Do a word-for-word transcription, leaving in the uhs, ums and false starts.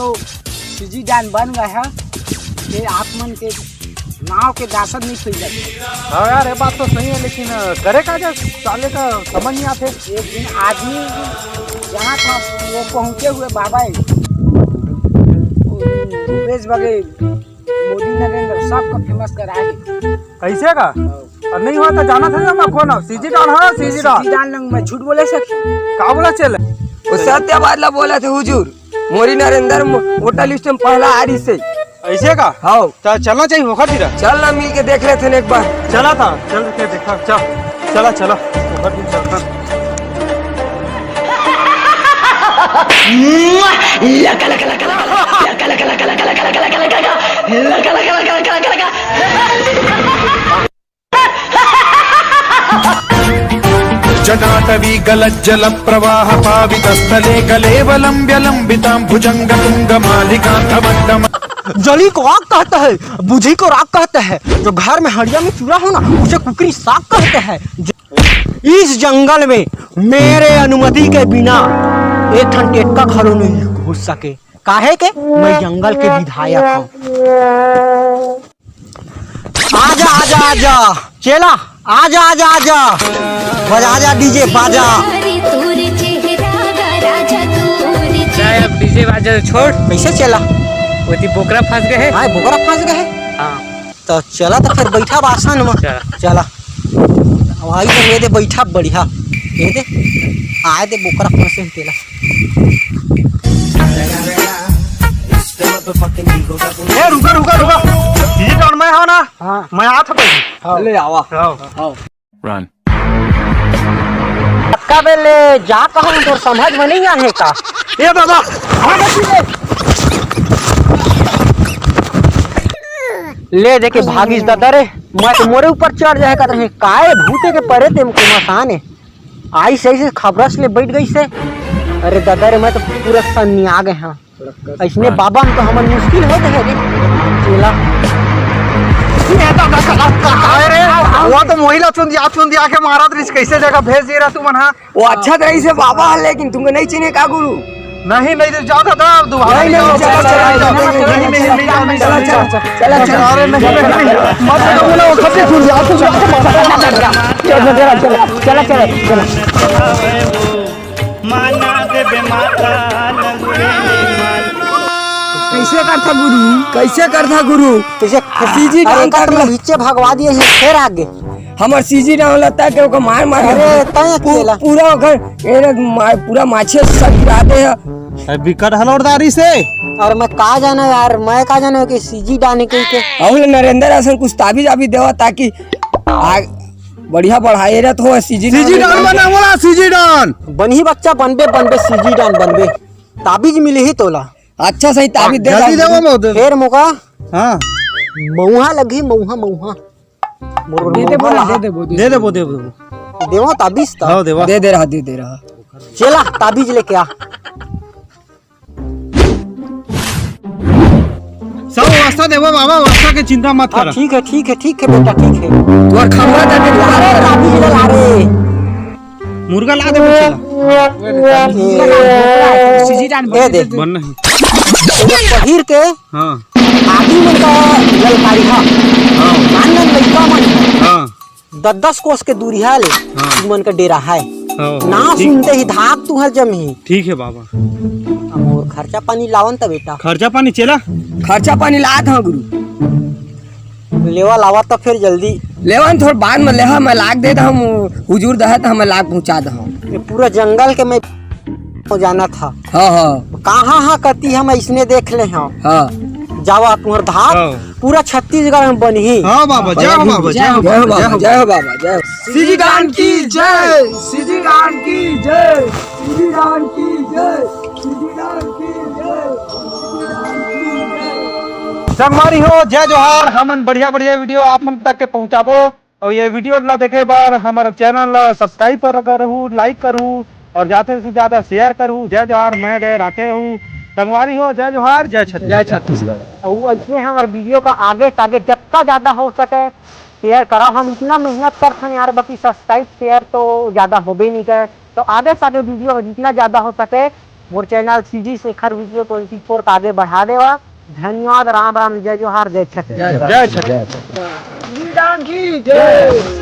तो सीजी डान बन गए हे, ये आप मन के नाव के दासत नहीं फैलत। हाँ यार, ये बात तो सही है, लेकिन, अ, करे का जा, साले का समझ नहीं आते। एक दिन आदमी जहाँ था, वो पहुँचे हुए बाबा है, वो भूपेश बघेल, मोदी नरेंद्र, सबको फेमस करा है। कैसे का? हाँ। और नहीं हुआ तो जाना था ना, मैं कौन हूँ? सीजी डान हो, सीजी डान। सीजी डान लंग मैं झूठ बोले सकी? का बोला चले? वो सत्य बात ला बोला थे हुजूर। मोदी नरेंद्र मो-, वोटर लिस्ट में पहला आ रही से। ऐसे का? हाँ। तो चलना चाहिए होकर फिर। चल ना, मिल के देख लेते हैं एक बार। चला था, चल के देखा, चल। चला, चला। होकर फिर चलता। लका, लका, लका, लका। लका, लका, लका, लका। जटाटवीगलज्जलप्रवाहपावितस्थले गलेऽवलम्ब्य लम्बितां भुजङ्गतुङ्गमालिकां धमण्डम। जली को आग कहता है, बुझी को राग कहता है। जो घर में हड़िया में चूरा हो ना, उसे कुकरी साग कहता है। ज-, इस जंगल में मेरे अनुमति के बिना एक ठन टेटका घलो नहीं घुस सके, काहे के मैं जंगल के विधायक हूँ। आजा, आजा, आजा, चेला, आजा, आजा, आजा, बजा जा डीजे बाजा। चाहे अब डीजे बाजा छोड़। कैसे चेला? वो ती बोकरा फंस गए है। हाँ, बोकरा फंस गए है। हाँ। तो चला तो फिर बैठा बासन में। चला। चला। अब आई तो ये दे बैठा बढ़िया। ये दे। आए दे बोकरा फंसे हैं तेला। ए, रुका, रुका, रुका। ये टर्न में हो ना? हाँ। मैं आ था पहले। हाँ। ले आवा। हाँ। हाँ। Run। पक्का बे ले जा कहूँ तोर समझ में नहीं आने का। ए दादा, भाग पीछे। ले देखे भागिस दादा रे, मैं तो मोरे ऊपर चढ़ जाए कहत रहे, काय भूते के परे ते मुझे मसान है। आई सही से खबरस ले बैठ गई से। अरे दादा रे, मैं तो पूरा सन्नी आ गए हाँ। ऐसने बाबा में तो हमन मुश्किल होत हे रे। चेला। अरे, वो तो मोहिला चुंदिया, चुंदिया के मारत रहिस, कैसे जगह भेज दे रहा तू मन, हाँ? वो अच्छा तो रहिस हे बाबा, लेकिन तुमको नहीं चिन्हे का गुरु? नहीं, नहीं, तो जाओ दादा, दोबारा नहीं, नहीं, नहीं, चला, चला, चला, नहीं, नहीं, नहीं, नहीं, चला, चला, चला, चला, चला, चला, अरे, नहीं, नहीं, नहीं, मत बोलो, वो खत्ते चुंदिया, आप तो जाओ, चला, चला, चला, चला। माना देबे माता लंगुरे माल। कैसे करथा गुरु? कैसे करथा गुरु? कैसे? सीजी अरे डांस एकर करना। नीचे भगवा दिए, ये फेर आगे। हमर सीजी डांस लगता है कि ओकर मार मार के अरे, तय पू-, अकेला। पूरा ओकर, ए रे, मा-, पूरा माछे सब गिरा दे है। ए, बिकट हलोरदारी से। अरे मैं का जाना यार, मैं का जाना कि सीजी डांस कही के। अउ ले नरेंद्र असन कुछ ताबीज अभी देवा ताकि आ, बढ़िया बढ़ाए रे तो सीजी सीजी डांस बना बोला, सीजी डांस। बनही बच्चा, बनबे, बनबे, सीजी डांस बनबे। ताबीज मिली ही तोला। अच्छा सही ताबीज दे जल्दी दे। देवा महोदय। फेर मोका हाँ। मऊहा लगी, मऊहा, मऊहा। मोर दे दे मऊहा बोला, रहा। दे दे बोल, दे दे बोल, दे दे बोल। देवा ताबीज ता। हाँ, देवा। दे दे रहा, दे दे रहा। चला, ताबीज लेके आ। सब व्यवस्था देबो बाबा, व्यवस्था के चिंता मत हाँ, कर। ठीक है, ठीक है, ठीक है बेटा, ठीक है। तोर खबरा जाके अरे, राबी जी ला रे। मुर्गा ला दे बेटा। सीजी डांस ए दे। बन नहीं। एगो पहिर के हाँ। आदमी मन का ललकारी हा। हाँ। मान लन लइका मन। हाँ। दस दस कोस के दूरिहा ले हाँ। तुमन का डेरा है। हाँ, ना ठीक। सुनते ही धाक तुहर जमी। ठीक है बाबा। अब मोर खर्चा पानी लावन त बेटा। खर्चा पानी चेला? खर्चा पानी लात हाँ गुरु। लेवा लावा त फिर जल्दी। लेवा न थोड़ बाद में लेहा, मैं लाग दे दहूँ, हुजूर दहा त मैं लाग पहुँचा दहूँ। ये पूरा जंगल के मैं हो जाना था। हाँ, हाँ। कहाँ हाँ कती हम इसने देख ले हाँ। हाँ। जावा तुहर धाक हाँ। पूरा छत्तीसगढ़ में बनही। हाँ बाबा, जय हो बाबा, जय हो जय हो बाबा, बाबा, जय हो जय हो बाबा, जय हो। सीजी डांस की जय, सीजी डांस की जय, सीजी डांस की जय, सीजी डांस की जय, सीजी डांस की जय। संगवारी हो, जय जोहार। हमन बढ़िया बढ़िया वीडियो आप मन तक के पहुंचाबो। अउ ये वीडियो ला देखे बर हमर चैनल ला सब्सक्राइब कर, करहू, लाइक करहू अउ जादा से जादा शेयर करहू। जय जोहार, मैं गए राखे हूँ। संगवारी हो, जय जोहार, जय छत्तीसगढ़। जय छत्तीसगढ़। अउ अइसने हमर वीडियो का आगे से आगे जतका जादा हो सके शेयर करा। हम इतना मेहनत करथन यार, बाकी सब्सक्राइब शेयर तो जादा होबे नहीं करे। तो आगे से आगे वीडियो जितना जादा हो सके मोर channel CG Shekhar video twenty four का आगे बढ़ा देवा। धन्यवाद। राम राम, जय जोहार, जय छत्तीसगढ़। जय छत्तीसगढ़। श्री राम की जय।